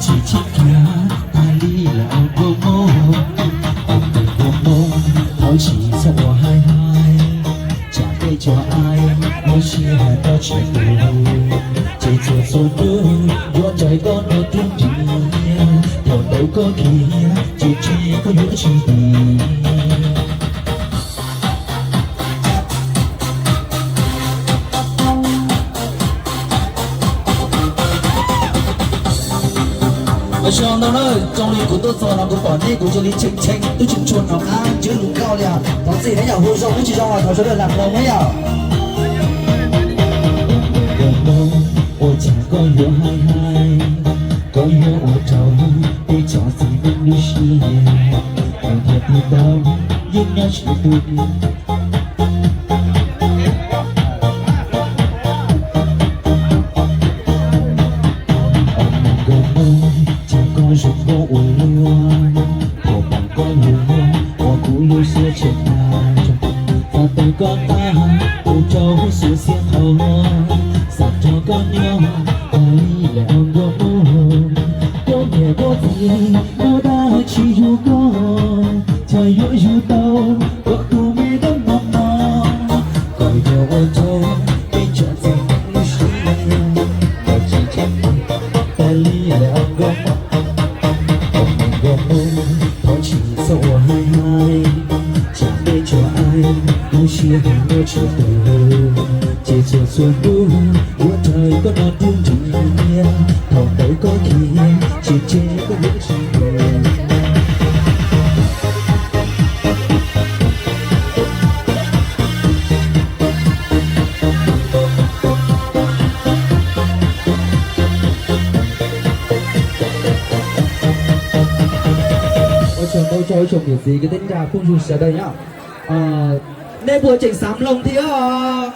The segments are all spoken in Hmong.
Tsis tsim kiag tas li lawm os nkauj Hmoob, os nkauj Hmoob, thov tsis txhob ua hais hais, tsam peb cov aib muab siab hais tau tsis tau, ces txhua txhua hnub yuav raws koj nrog rub ris, thaum ntawd koj khiav ces tseg koj yuav tsis dim. Zoo ntau na, zoo li kuv tuaj txog no kuv pom nej kuv zoo li tshee tshee tub tshee tshua no qab ntswb lus nkauj li os. Thov txim na yom, hu zoo twb tsis zoo los thov sawv daws lam mloog na yom. Ua cas koj yuav hais hais, koj yuav ua rau peb cov txiv neej lub siab, mus thiaj tig tau yeej nyob tsis tu. Nkauj Hmoob, cas koj zoo nkauj ua luaj, puas pom koj lub luag ua kuv lub siab tshee tas. Txog tes koj tag, ua rau kuv xyuam xim qhov, xav nrog koj nyob tas li lawm os nkauj Hmoob. Koj niam koj txiv lub dag tsis yug koj, cas yuav yug tau koj tus me dab no no. Koj yog ua rau peb cov txiv neej lub siab, koj tsis tshee tas li lawm os nkauj Hmoob. Os nkauj Hmoob, thov tsis txhob ua hais hais, tsam peb cov aib lub siab hais muaj tsis tau, ces txhua txhua hnub yuav raws koj nrog rub ris, thaum ntawd koj khiav ces tseg koj yuav tsis dim. Ua tsaug ntau rau ib tsoom niam txiv kwv tij neej tsa phooj ywg sawv daws nyob. Nej puas tseem xav mloog thiab os?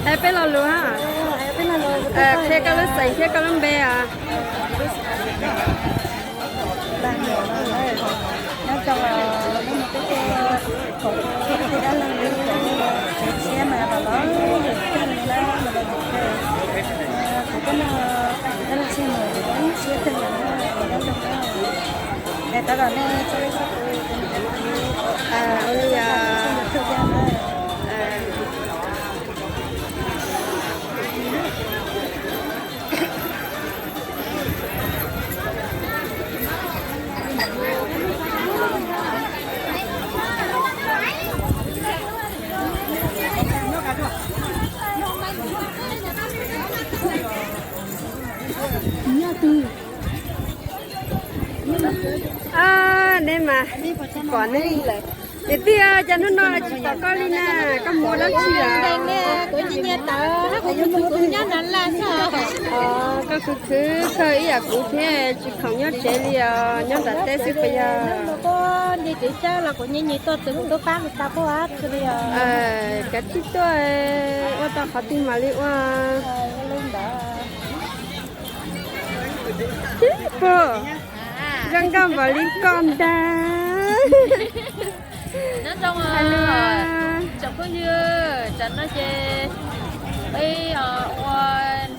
Hais peb lo lus, qhia koj lub xeem thiab koj lub npe os. Nyob zoo, hnub no peb tuaj koom dab laug li tsev tshiab mas los los yus kawg li na, los los yus kawg. Kuv tuaj noj dab laug tshiab mas yus ib siab kawg li na, nyob zoo na. Es tau los nej txhua leej txhua tus, ua li YouTube thiab na. Nej mas tsis pom nej li lawm. Niam tij, cas hnub no tsis pom koj li na? Koj mus ua dab tsi lawm? Kuv nyiam nyiam tawv, kuv mus kuv nyob Nav Laj xwb. Koj khwv khwv kawg ib yam kuv thiab, tsis khoom nyob tsev li os, nyob nram teb xwb puas yog? Nti kev cawj los kuv nyiam nyiam tuaj txog kuv tuaj pab kuv tau puas txog li os. Kav tsij tuaj, ua tau qhov twg mam li ua. Pog, zoo nkauj npaum li koj ntag. Nyob zoo tsoom phooj ywg, tsam no ces peb ua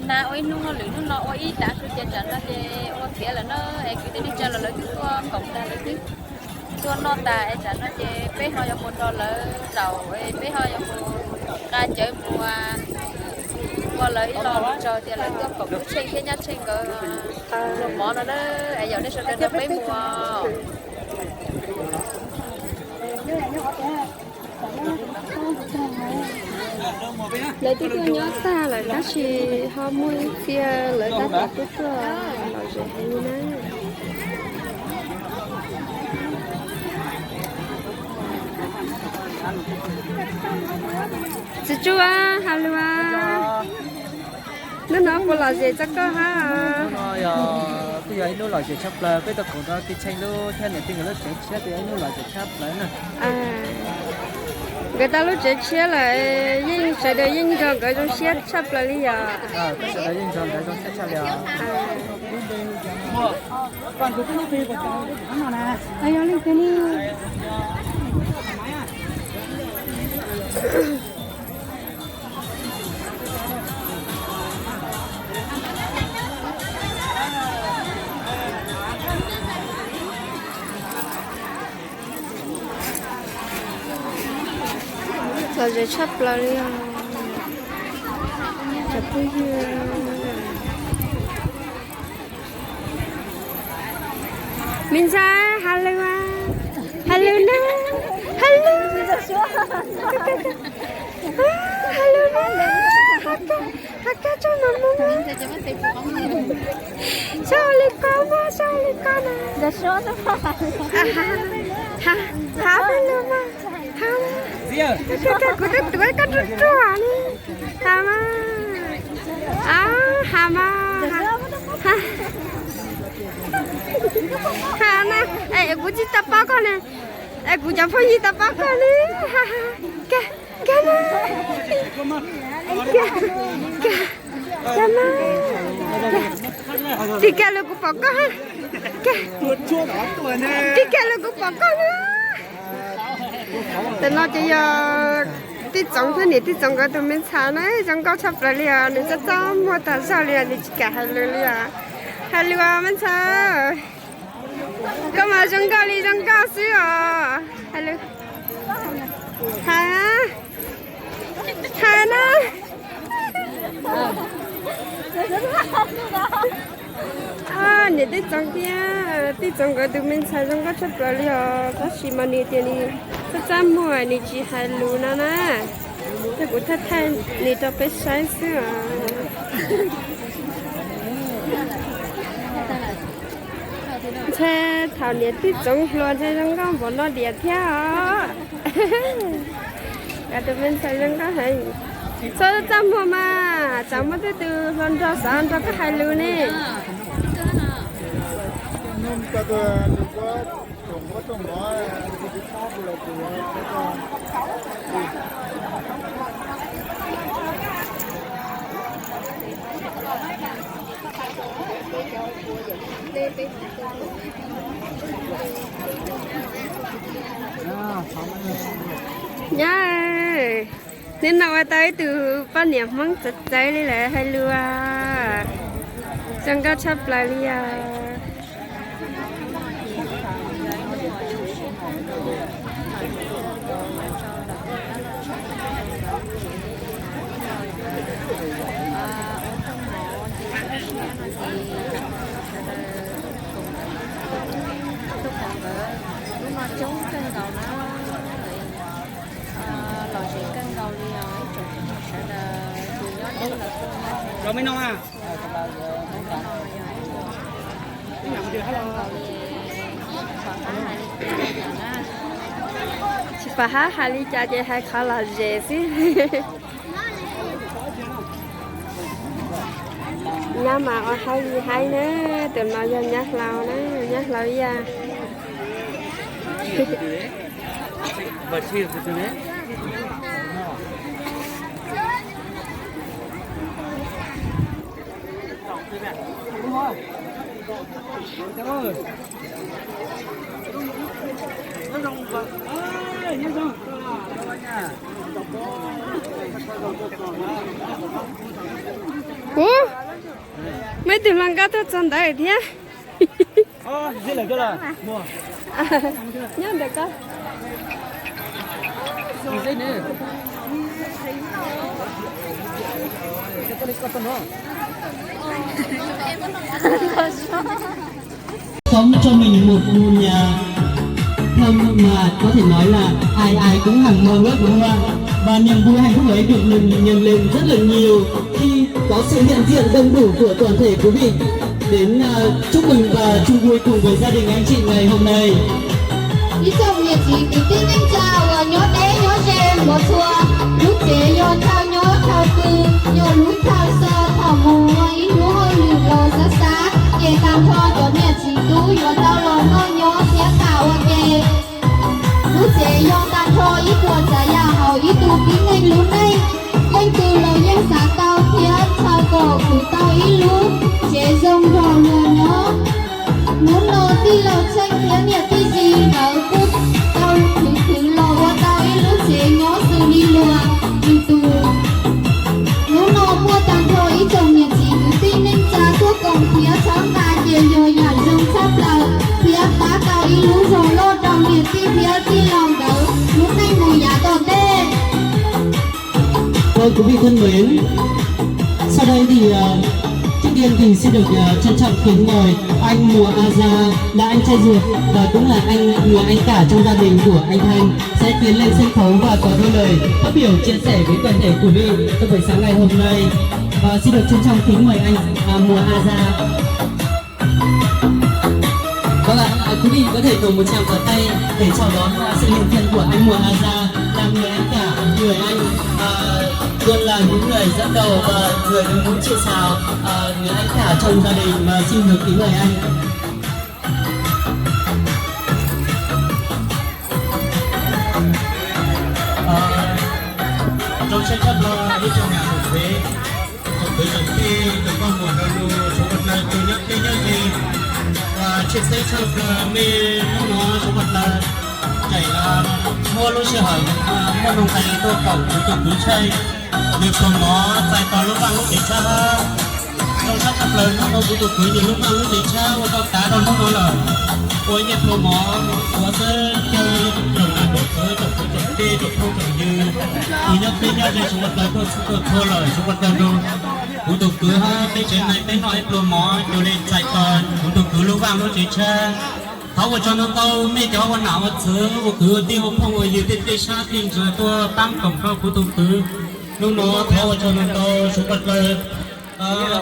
na ua ib hnub, lwm hnub no ua ib tav su ces tsam no ces ua tiav lawm na, es kwv tij neej tsa los lawv twb tuaj koom tag lawm xwb. Tuaj noj tas es tsam no ces peb ho yuav mus nrog lawv zaum, peb ho yuav mus nqa cawv mus ua lawv ib lo lus tsaug tias lawv tuaj koom lub tsheej thiab nyab tsheej nkawd ua mov no na, es yog nej sawv daws nrog peb mus. Lawv twb tuaj nyob tag lawm tab sis ho muaj ib txhia lawv tab tom tuaj tuaj lom zem heev li na. Txiv Tsuj, ha lus, hnub no puas lom zem txog koj hab? Hnub no yog kuj yog ib hnub lom zem tshaj plaws, peb tuaj koom nrog kwv tij lub thiab niam tij nkawd lub tsev tshiab kuj yog ib hnub lom zem tshaj plaws na. Nkawd tau lub tsev tshiab lawm, yeej sawv daws yeej nrog nkawd zoo siab tshaj plaws li yom. Lom zem tshaj plaws li os cov phooj ywg. Me ntxhais, ha lus, ha lus na, ha lus, ha lus na, ha kag tsob no mus, txhob li ko mog, txhob li ko na. Ha, ha lus mog, ha, kuv twb tuav koj ruaj ruaj li. Ha mas, ha mas, ha na, es kuv tsis tau paub koj ne, es kuv cov phooj ywg tau paub koj li. Kag, kag na, kag na, tig kag los kuv pom koj, tig kag los kuv pom koj na. Tam no ces yog Tij Txoov thiab niam Tij Txoov nkawd tus me ntxhais na zoo nkauj tshaj plaws li os, nws txaj txaj muag tas zog li os, nws tsis kam hais lus li os. Hais lus os me ntxhais. Koj mas zoo nkauj li zoo nkauj xwb os. Hais lus. Hais, hais na. Niam Tij Txoov thiab Tij Txoov nkawd tus me ntxhais zoo nkauj tshaj plaws li os, tab sis mas nws tias nws txaj txaj muag, nws tsis hais lus no na. Ces kuv thaij thaij nws rau peb saib xwb os. Ntshe thaum niam Tij Txoov hluas ntshe zoo nkauj npaum no diam thiab os. Nkawd tus me ntxhais zoo nkauj heev. Txhob txaj muag mas, tsam muaj tej tus hluas nraug xav nrog koj hais lus ne. Nyab, hnub no ua tau ib tug poj niam Hmoob txawv txawv li lawm, hais lus zoo nkauj tshaj plaws li os. Lub no coob kawg nkaus na, lom zem kawg nkaus li os ib tsoom phooj ywg sawv daws tus nyob deb los tuaj nyob ze. Tsis pom hab hais li cas ces hais qhov lom zem xwb. Nyab mas ua hais li hais na, tus no yog nyab hlau na, nyab hlau ib yam. Ub, muaj ib tug hluas nkauj tuaj txog ntawd thiab. Nyob ntawm ko. Sống cho mình một ngôi nhà thơm mà có thể nói là ai ai cũng hằng mơ ước, đúng không ạ? Và niềm vui hạnh phúc ấy được nhân, nhân lên rất là nhiều khi có sự hiện diện đông đủ của toàn thể quý vị đến, ờ, chúc mừng và chung vui cùng với gia đình anh chị ngày hôm nay. Ib tsoom niam txiv kwv tij neej tsa uas nyob deb nyob ze npaum txhua, lub tsev yog chaw nyob chaw pw, yog lub chaw so thaum mus ua ib hnub hauj lwm los sab sab, ces tag nrho cov niam txiv tub yuav tau los noj nyob thiab tham ua ke. Lub tsev yog tag nrho ib puas tsav yam hauv Zoo nraug luag nyob. Hnub no tij laug Tsheej thiab niam tij Zis nkawd kuj tau khwv khwv los ua tau ib lub tsev nyob xws li luag lwm tus. Hnub no muaj tag nrho ib tsoom niam txiv kwv tij neej tsa tuaj koom thiab txhawb nqa ces yog yam zoo tshaj plaws thiab pab tau ib lub zog loj rau niam tij thiab tij laug nkawd lub neej mus yav tom ntej. Vâng, quý vị thân mến, sau đây thì ờ, trước tiên thì xin được ờ, trân trọng kính mời anh Mùa A Gia là anh trai ruột và cũng là anh Mùa anh cả trong gia đình của anh Thanh sẽ tiến lên sân khấu và có đôi lời phát biểu chia sẻ với toàn thể cử tri trong buổi sáng ngày hôm nay. Và xin được trân trọng kính mời anh à, Mùa A Gia. Vâng ạ, à, quý vị có thể nổ một tràng pháo tay để chào đón à, sự hiện diện của anh Mùa A Gia là người anh cả, người anh à, luôn là những người dẫn đầu và người đứng mũi chịu sào à, người anh cả trong gia đình và xin được kính mời anh. Rau siab tshaj plaws ib tsoom niam tsoom txiv, tsoom kwv tsoom tij, tsoom poj muam rau lus suav pas tas tus nyob teb nyob ze, ua tshwj xeeb tshaj plaws mej hnub no suav pas tas tseem muab lub sij hawm muaj nuj nqes tuaj koom kuv tus kwv Tsheej, nws pluas mov txais tos lub vaj lub tsev tshab. Zoo siab tshaj plaws hnub no kuv tus kwv nws lub vaj lub tsev tshab ua tau tav rau hnub no lawm. Ua ib nyuag pluas mov ua xwb caw tsoom nam tsoom txwv tsoom kwv tsoom tij tsoom phooj tsoom ywg, tus nyob teb nyob ze suav pas tas tuaj txhua tuaj txhua lawm suav pas tas rau kuv tus kwv hab peb tsev neeg peb noj ib pluas mov cuag li txais tos kuv tus kwv lub vaj lub tsev tshab. Thov ua tsaug ntau ntau mej cov ua nam ua txwv ua kwv ua tij ua phooj ua ywg tej tej sab tej ntsws tuaj paab koom rau kuv tus kwv. Hnub no thov ua tsaug ntau ntau suav pas tas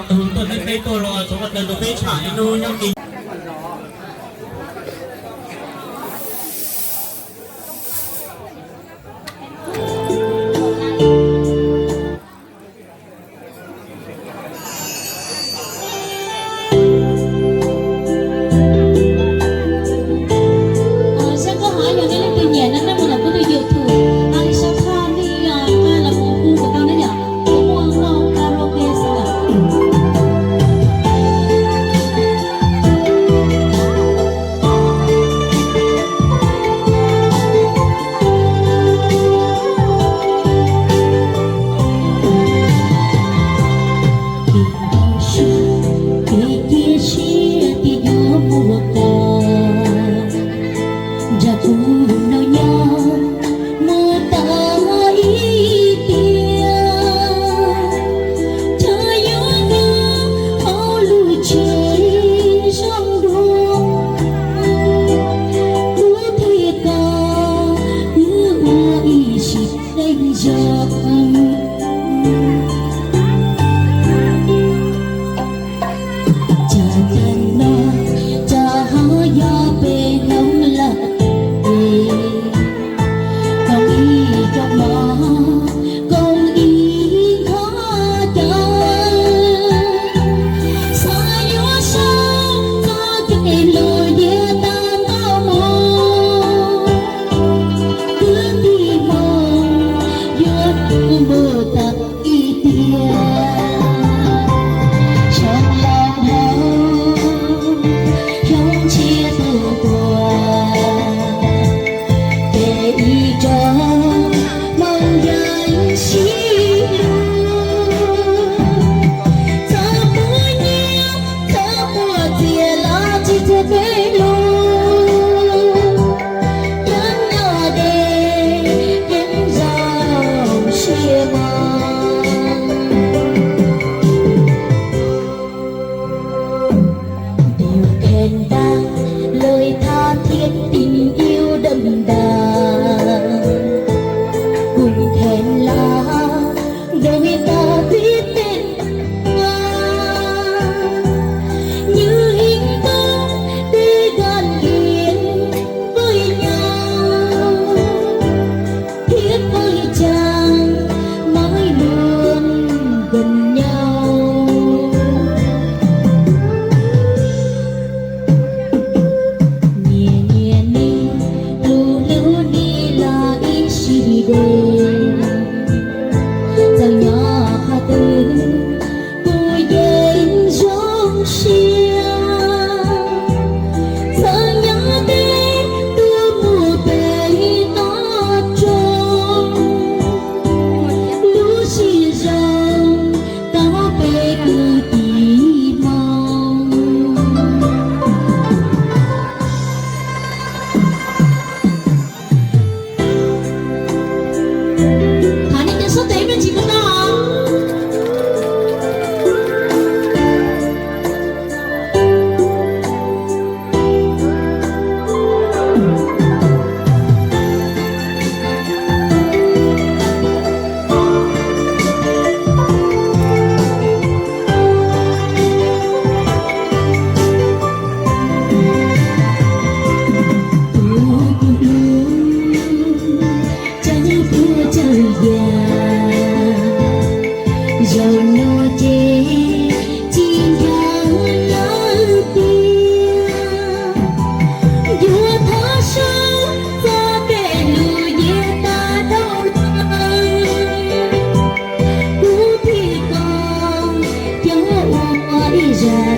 tus tuaj teb teb tuaj los suav pas tas rau peb tsham ib hnub nyob kis Saib koj hov yog nej leej twg nyiam no nej mus lawm kuv tus YouTube, a li sab thaj nej nqa los kuv hu kuv tau na yom, kuv muaj nkauj karaoke xwb lawm.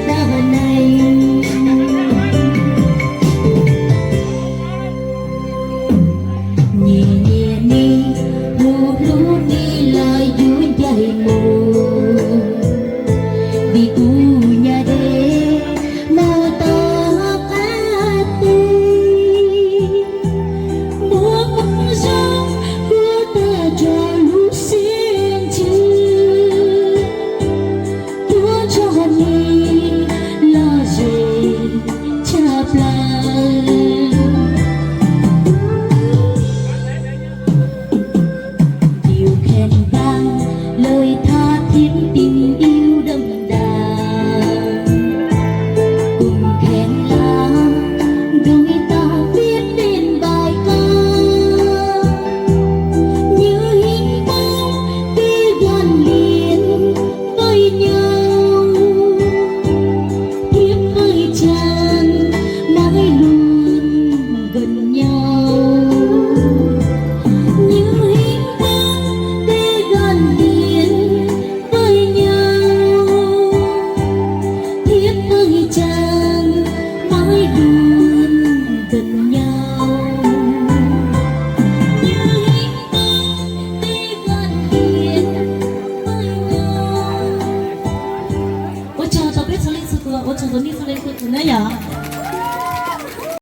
tau nais